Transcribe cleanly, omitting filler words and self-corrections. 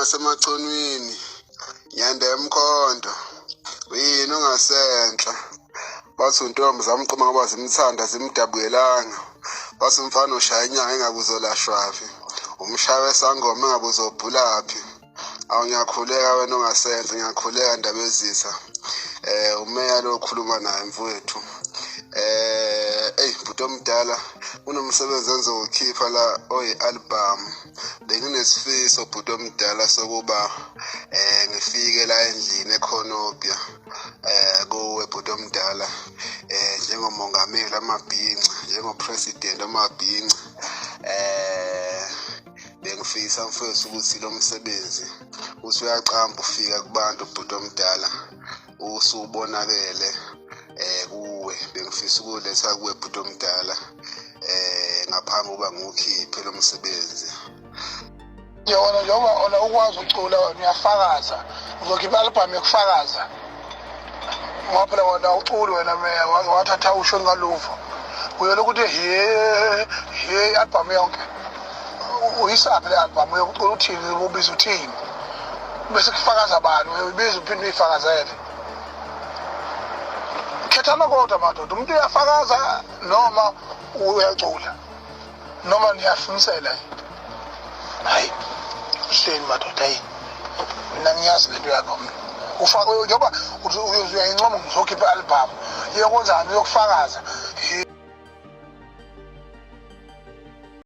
wasemachonwini, nyanda emkhonto, uyini ongasenhla. Bathi untombi zamqoma ngoba zimthanda zimdabukelanga. Bathi umfana ushaya inyanga engabe uzolashwaphi, umshaya wesangoma engabe uzobhulaphi. Awu ngiyakhuleka wena ongasenhla, ngiyakhuleka ndaba ezitha. Umeya lo okhuluma naye mfowethu. Ey bhuti omdala kunomsebenzi engizowukhipha la oyi-album. Benginesifiso bhuti omdala sokuba ngifike la endlini ekhonopia kuwe bhuti omdala njengomongameli amabhinca, njengopresident amabhinca. Bengifisa mfowethu ukuthi lo msebenzi usuyaqamba ufika kubantu bhuti omdala, usubonakele kuwe. Bengifisa ukuletha kuwe bhuti omdala ngaphambi kokuba ngiwukhiphe lo msebenzi. Yona njengoba ona ukwazi ukucula wena uyafakaza, uzokhipha i-album yokufakaza ngoba phela wena uculi wena meya wathatha ushoni kaluvo uyela ukuthi he he i-album yonke uyisaphi le album uyokucula uthini ubiza uthini bese kufakaza bani uyoyibiza uphinde uyifakazele. Khethana kodwa madoda, umuntu uyafakaza noma uyacula noma niyafunisela. Hayi hleni madoda, hayi mina ngiyazi lento yakho mina. Ufake njengoba uyayincoma ngizokhipha i-album iyokwenzani, uyokufakaza.